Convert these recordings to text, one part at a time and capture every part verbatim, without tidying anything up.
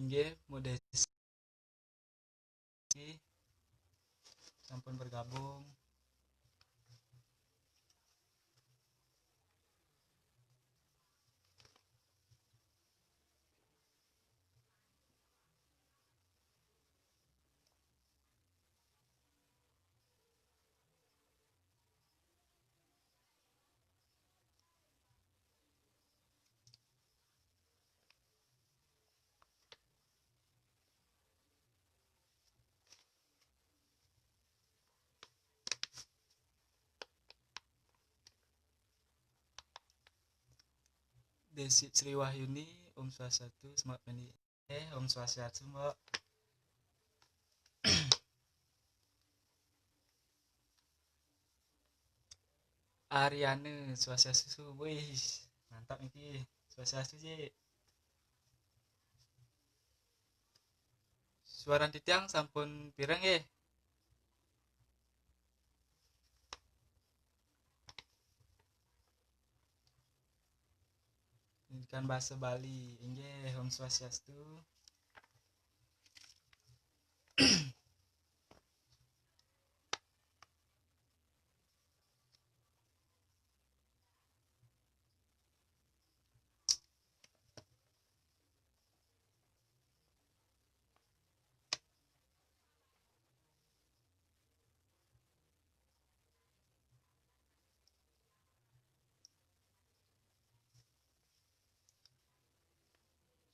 Inggih, modési sampun bergabung. Dési Sri Wahyuni, Om Swastiastu, semangat mandi. Eh, Om Swastiastu, Mbok. Ariane, Swastiastu, wih, mantap iki. Swastiastu, Cik. Suaran titiang sampun pireng nggih? Pendidikan Bahasa Bali. Inggih, Om Swastiastu.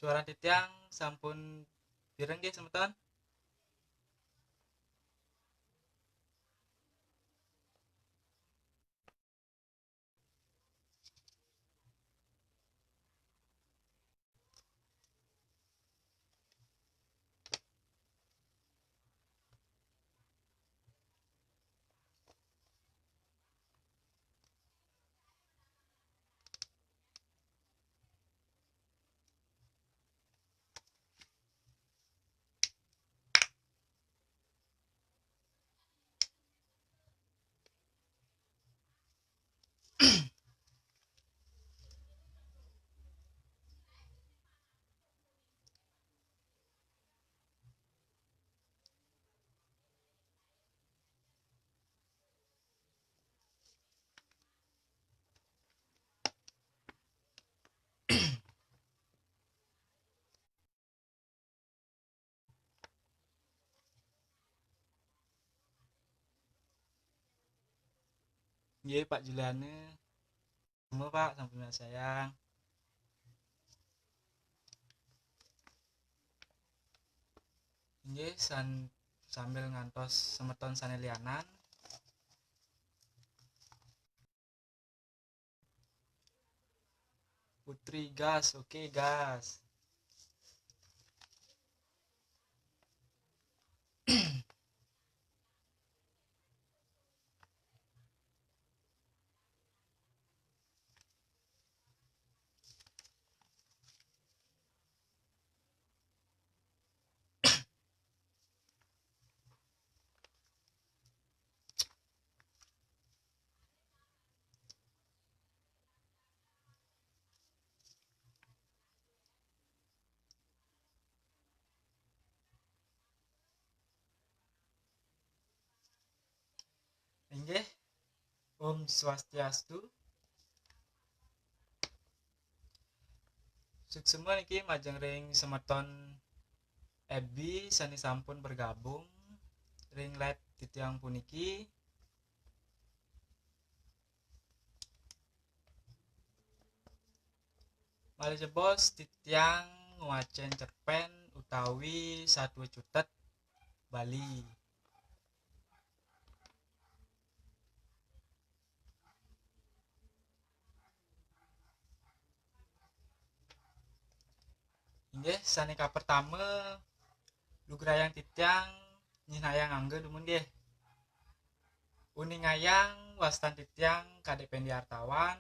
Suara titiang sampun pireng nggih, semeton? Nggih, Pak Juliane. Semua, Pak, sampun sayang. Nggih, san-, sambil ngantos semeton sané lianan. Putri, gas, oke, gas. Inggih, Om Swastiastu. Suksema niki majeng ring semeton F B sané sampun bergabung ring live titiang puniki. Malih jebos titiang ngwacén cerpén utawi satua cutet Bali. Inggih, sané kapertama, lugrayang titiang nyihnayang angga dumun nggih. Uningayang wastan titiang Kadék Pendi Artawan,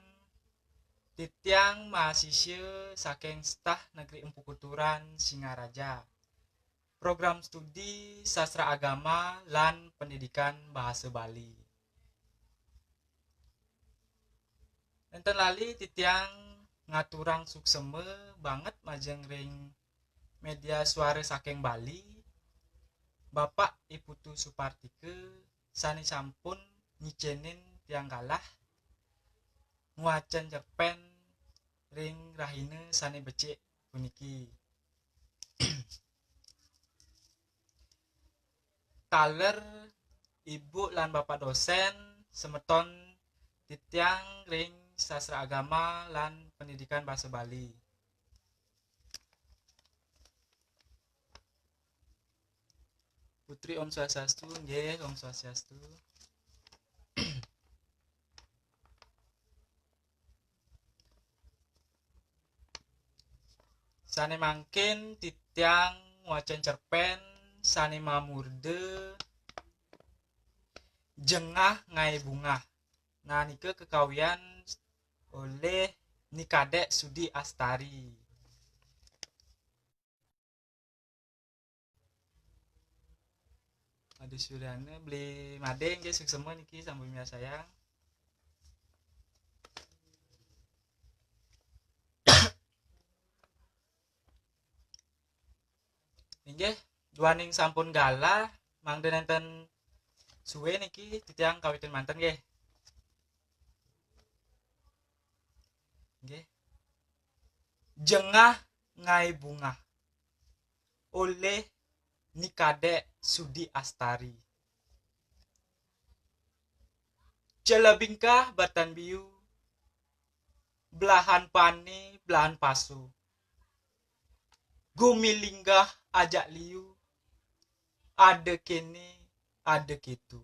titiang mahasiswa saking Setah Negeri Empu Kuturan, Singaraja. Program studi Sastra Agama lan Pendidikan Bahasa Bali. Nénten lali titiang ngaturang suksema banget majeng ring media suara saking Bali, Bapak I Putu Supartika sane sampun nyicenin tiang galah ngwacen cerpen ring rahina sane becik puniki. Taler Ibu lan Bapak dosen, semeton titiang ring Sastra Agama lan Pendidikan Basa Bali. Putri, Om Swastiastu, nggih, Om Swastiastu. Sane mangkin titiang ngwacen cerpen sane mamurda Jengah Ngae Bungah. Nah, nika kekawian olih Ni Kadek Sudi Astari. Adi Suryana, Beli Made nggih, suksema niki sampun miarsayang. Inggih, duaning sampun galah, mangda nenten suwe niki titiang kawitin manten nggih. Nggih. Jengah Ngae Bungah olih Ni Kadek Sudi Astari. Cela bingkah batan biu, belahan pane, belahan pasu. Gumi linggah ajak liu, ada kene, ada ketu.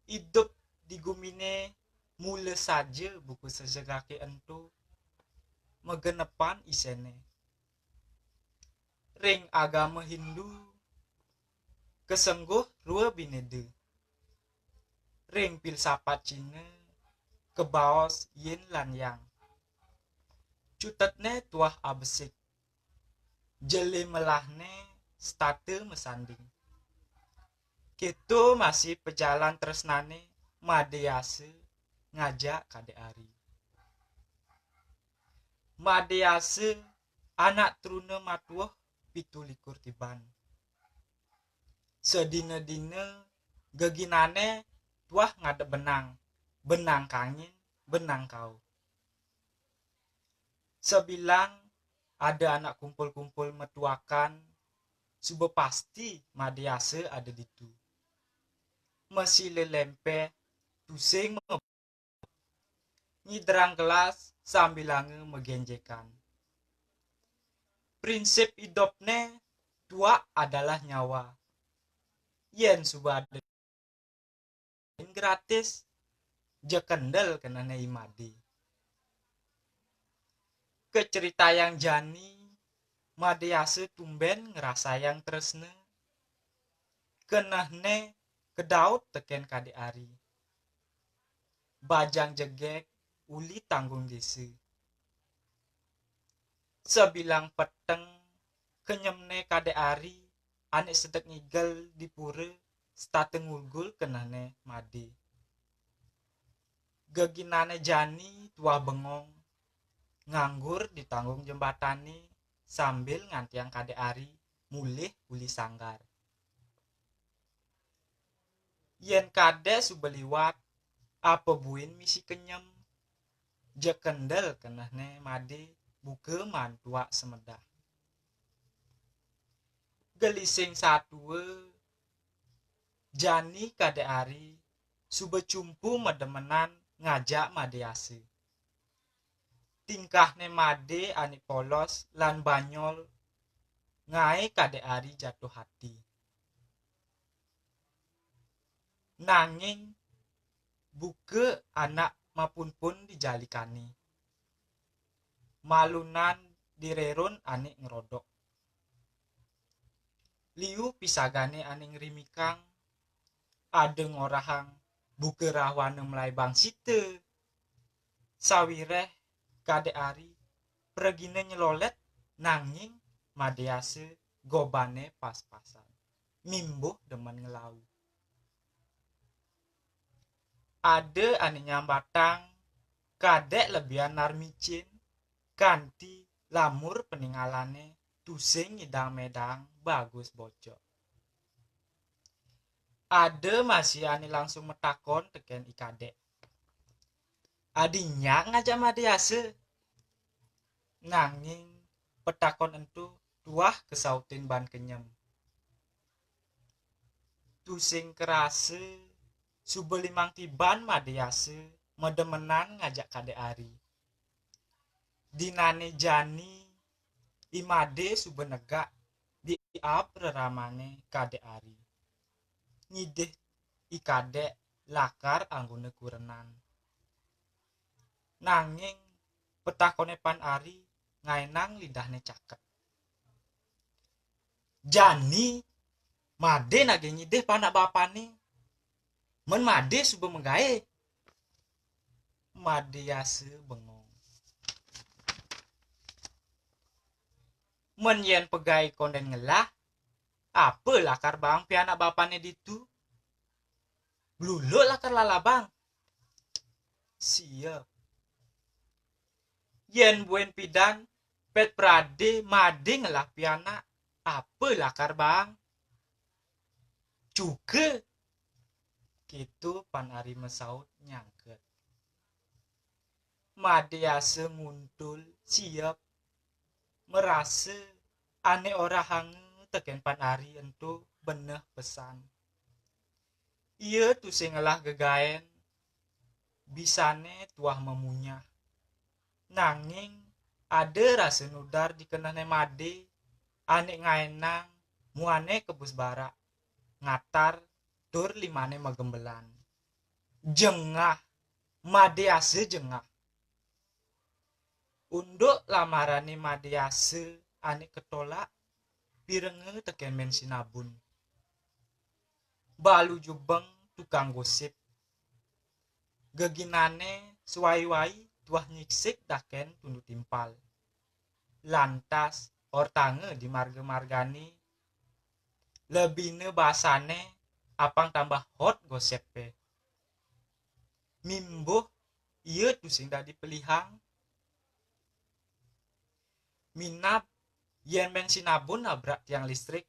Idup di gumine mula saja buka sesegake ento, magenepan isene. Ring agama Hindu, kasengguh rua bineda. Ring filsafat Cina, kabaos yin lan yang. Cutetne tuah abesik. Jele melahne setata masanding. Keto masih pajalan tresnane Made Yasa ngajak Kadek Ari. Made Yasa anak truna matuh pitu likur tiban. Sadina-dina geginane tuah ngadep benang, benang kangin, benang kau. Sabilang ada anak kumpul-kumpul metuakan, suba pasti Made Yasa ada ditu. Masila lempeh, tusing me-, nyidrang gelas sambilanga magenjekan. Prinsip idupne, tuak adalah nyawa. Yen suba ada gratis, ja kendel kenehne I Made. Kaceritayang jani, Made Yasa tumben ngrasayang tresna. Kenehne kedaut teken Kadek Ari. Bajang jegeg uli tanggung desa. Sabilang peteng kenyemne Kadek Ari ane sedek ngigel di pura setata ngulgul kenehne Made. Geginane jani tuah bengong, nganggur di tanggung jembatane sambil ngantiang Kadek Ari mulih uli sanggar. Yen Kadek suba liwat, apa buin misi kenyem? Ja kendel kenehne Made buka maan tuak semedah. Gelising satua, jani Kadek Ari suba cumpu mademenan ngajak Made Yasa. Tingkahne Made ane polos lan banyol ngae Kadek Ari jatuh hati. Nanging buka anak mapunpun di jalikane. Malunan di rerun ane ngrodok. Liu pisagane ane ngrimikang, ada ngorahang buka rahwana mlai bangsita. Sawireh Kadek Ari pragina nyelolet, nanging Made Yasa gobane pas-pasan. Mimbuh demen nglau. Ada ane nyambatang Kadek lebihan naar micin, kanti lamur peningalané tusing ngidang-medang Bagus Bocok. Ada masih ané langsung matakon tekén I Kadék. "Adi nyak ngajak Madé Asa?" Nanging patakon ento tuah kasautin baan kenyem. Tusing karasa suba limang tiban Madé Asa mademenan ngajak Kadék Ari. Dinané jani I Madé suba negak di ab reramané Kadék Ari. Ngidih I Kadék lakar anggona kurenan. Nanging patakoné Pan Ari ngaénang lidahné caket. "Jani Madé nagih ngidih panak bapané. Men Madé suba magaé?" Madé Asa bengong. "Men yén pagaé kondén ngelah, apa lakar baang pianak bapané ditu? Bluluk lakar lalabang?" "Siep." "Yén buin pidan, pét pradé Madé ngelah pianak, apa lakar baang?" "Cuka." Kéto Pan Ari masaut nyangket. Madé Asa nguntul siep, marasa ané orahanga tekén Pan Ari ento beneh pesan. Ia tusing ngelah gegaén, bisané tuah mamunyah. Nanging ada rasa nudar di kenehné Madé ané ngaénang muané kebus barak, ngatar tur limané magembelan. Jengah, Madé Asa jengah. Unduk lamarané Madé Asa ané katolak, pirenga tekén Mén Sinabun. Balu jubeng tukang gosip. Geginané suwai-wai tuah nyiksik tekén tundu timpal. Lantas ortanga di marga-margané, lebihna basané apang tambah hot gosipé. Mimbuh ia tusing dadi pelihang. Minab yén Mén Sinabun nabrak tiang listrik,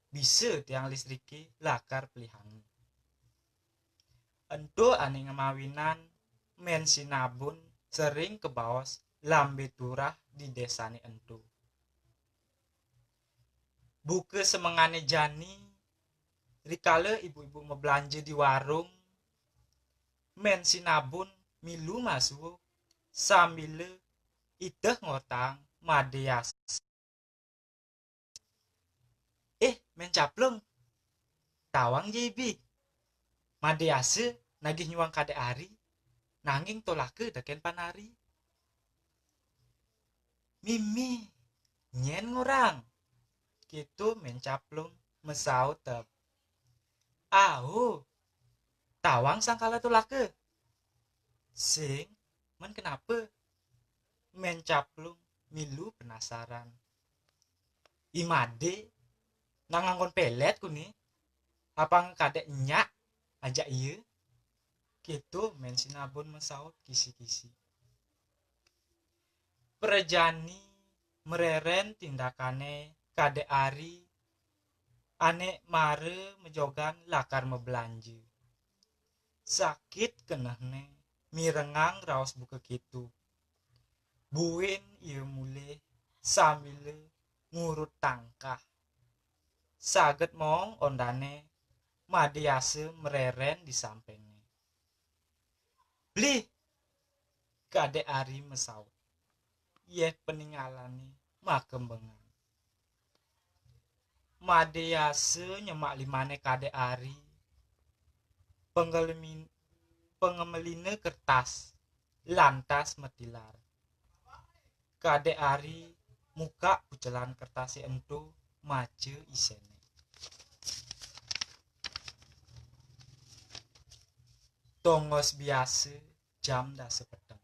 bisa tiang listriké lakar pelihanga. Ento ané ngamawinan Mén Sinabun sering kabaos lambé turah di désané ento. Buka semengané jani, rikala ibu-ibu mablanja di warung, Mén Sinabun milu masuk sambila iteh ngortang Madé Asa. "Eh, Mén Caplung, tawang ja ibi. Madé Asa nagih nyuang Kadék Ari, nanging tolaka tekén Pan Ari." "Mimi, nyén ngorang?" Kéto Mén Caplung masaut tep. "Ao, tawang sangkala tolaka." "Sing, men kenapa?" Mén Caplung milu penasaran. "I Madé nak nganggon pelet kuné, apang Kadék nyak ajak ia?" Kéto Mén Sinabun masaut kisi-kisi. Prajani mrérén tindakané Kadék Ari ané mara majogan lakar mablanja. Sakit kenehné mirengang raos buka kéto. Buin ia mulih sambila ngurut tangkah. Saget maong ondané Madé Asa mrérén di sampingné. "Beli!" Kadék Ari masaut. Yéh paningalané makembengan. Madé Asa nyemak limané Kadék Ari. Pengelemin-, pangemelina kertas, lantas matilar. Kadék Ari mukak pucelan kertasé ento, maca isiné. Tongos biasa, jam dasa peteng.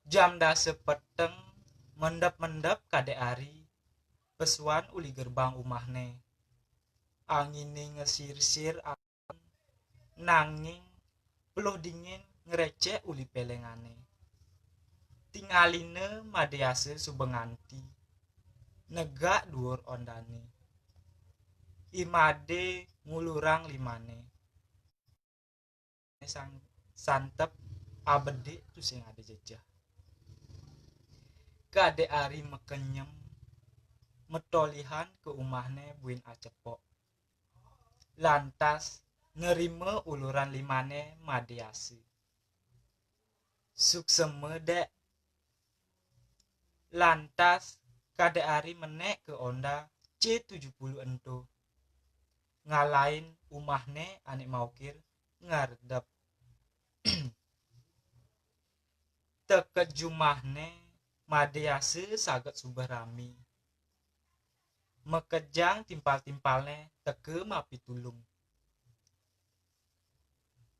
Jam dasa peteng, mendep-mendep Kadék Ari pesuan uli gerbang umahné. Anginé ngesir-sir, nanging peluh dingin ngrecek uli pelengané. Tingalina Madé Yasa suba nganti. Negak duur ondané. I Madé ngulurang limané. Sang santep abedik tusing ada jejeh. Kadék Ari makenyem matolihan ka umahné buin acepok. Lantas nerima uluran limané Madé Yasa. Suksema, Dék. Lantas Kadék Ari menék ka onda C tujuh puluh ento. Ngalahin umahné ané maukir ngaredep. Teka jumahné Madé Yasa saget suba rami. Makejang timpal-timpalné teka mapitulung.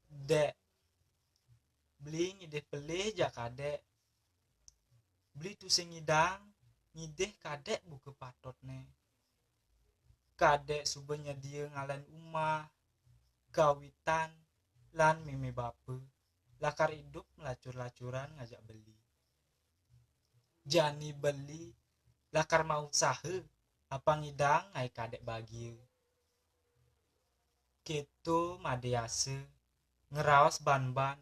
Dék, beli ngidih pelih jak Kadék. Beli tusing ngidang ngidih Kadék buka patutné. Kadék suba nyedia ngalahin umah, kawitan, lan mémé bapa, lakar idup melacur-lacuran ngajak beli. Jani beli lakar mausaha, apang ngidang ngaé Kadék bagia. Kéto Madé Yasa ngraos banban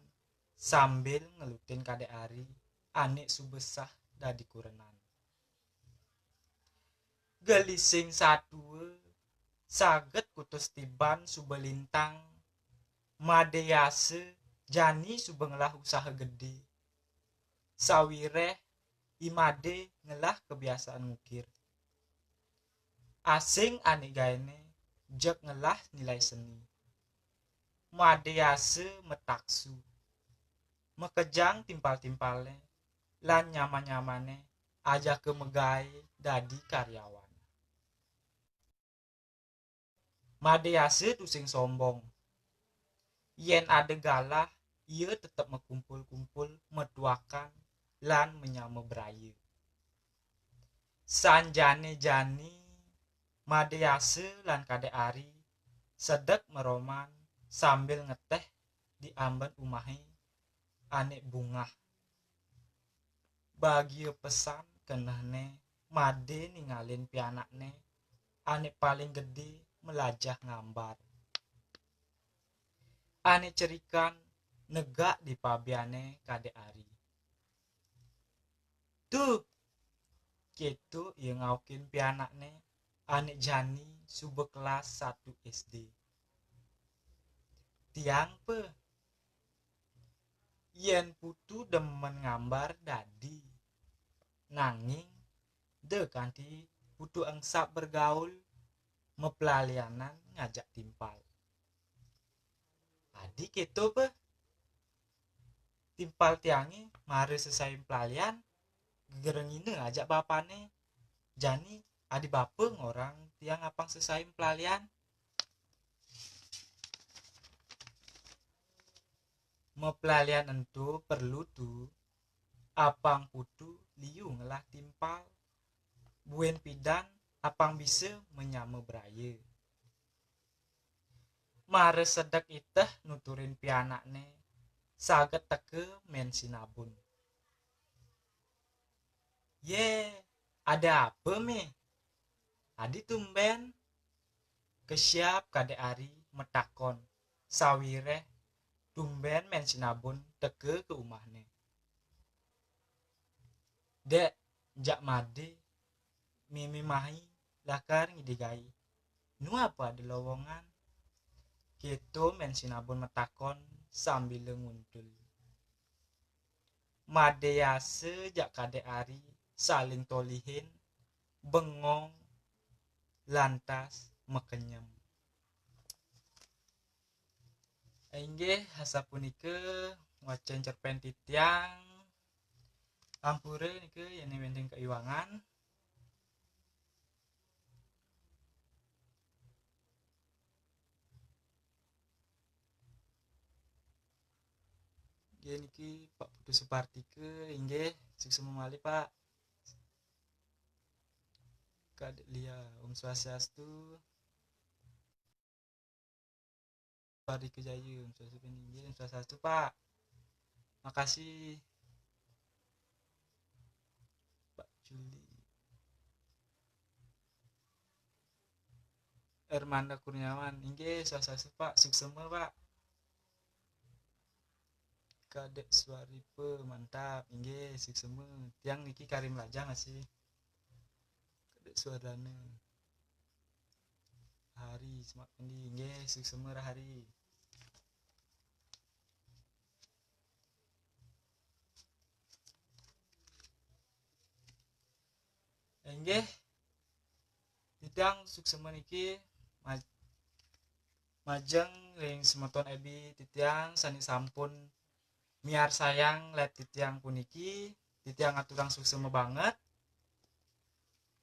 sambil ngelutin Kadék Ari ané suba sah dadi kurenan. Gelising satua saget kutus tiban suba lintang. Madé Yasa jani suba ngelah usaha gedé. Sawiréh I Madé ngelah kebiasaan ngukir. Asing ané gaéné jeg ngelah nilai seni. Madé Yasa mataksu. Makejang timpal-timpalné lan nyaman-nyamanné ajaka magaé dadi karyawan. Madé Yasa tusing sombong. Yén ada galah, ia tetep makumpul-kumpul, matuakan, lan manyama braya. Sanjané jani, Madé Yasa lan Kadék Ari sedek maroman sambil ngeteh di amben umahé ané bungah. Bagia pesan kenehné Madé ningalin pianakné ané paling gedé malajah ngambar. Ané cerikan negak di pabiané Kadék Ari. "Tuh," kéto ia ngaukin pianakné ané jani suba kelas satu S D. "Tiang, Pé. Yén Putu demen ngambar dadi. Nanging da kanti Putu engsap bergaul, maplalianan ngajak timpal." "Adi kéto, Pé. Timpal tiangé mara sesai maplalian, gegerengina ajak bapané. Jani adi bapa ngorang tiang apang sesai maplalian." "Maplalian ento perlu, Tu. Apang Putu liu ngelah timpal. Buin pidan apang bisa manyama braya." Mara sedek iteh nuturin pianakné, saget teka Mén Sinabun. "Yé, ada apa, Mé? Adi tumbén?" Kesiap Kadék Ari matakon, sawiréh tumbén Mén Sinabun teka ka umahné. "Dék, jak Madé, Mémé Mai lakar ngidih gaé. Nu apa ada lowongan?" Kéto Mén Sinabun matakon sambila nguntul. Madé Yasa jak Kadék Ari saling tolihin, bengong, lantas makenyem. Inggih, asapunika wacén cerpén titiang. Ampura nika yén wénten kaiwangan. Inggih niki Pak Putu Supartika, inggih, suksma malih, Pak. Kadék Lia, Om Swastiastu. Pardika Jaya, Om Swastiastu, Pak. Makasih. Juli. Ermanda Kurniawan, inggih, swastiastu, Pak, suksma, Pak. Kadek Suaripe, mantap, inggih, suksma. Tiang niki Karim Lajang, asih. Kadek Suardana. Hari, Semak Pendi, inggih, suksma Rahari. Inggih, titiang suksma niki maj-, majeng ring semeton Ebi titiang sane sampun miarsayang live titiang puniki, titiang aturang suksma banget.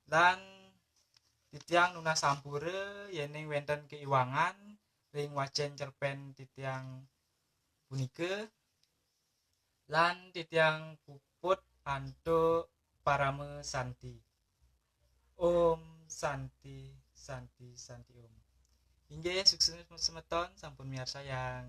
Lan titiang nunas sampura yening wenten kaiwangan ring wacen cerpen titiang punika. Lan titiang puput antuk parama santi. Om Santi, Santi, Santi Om. Inggih, suksma semeton sampun miarsayang.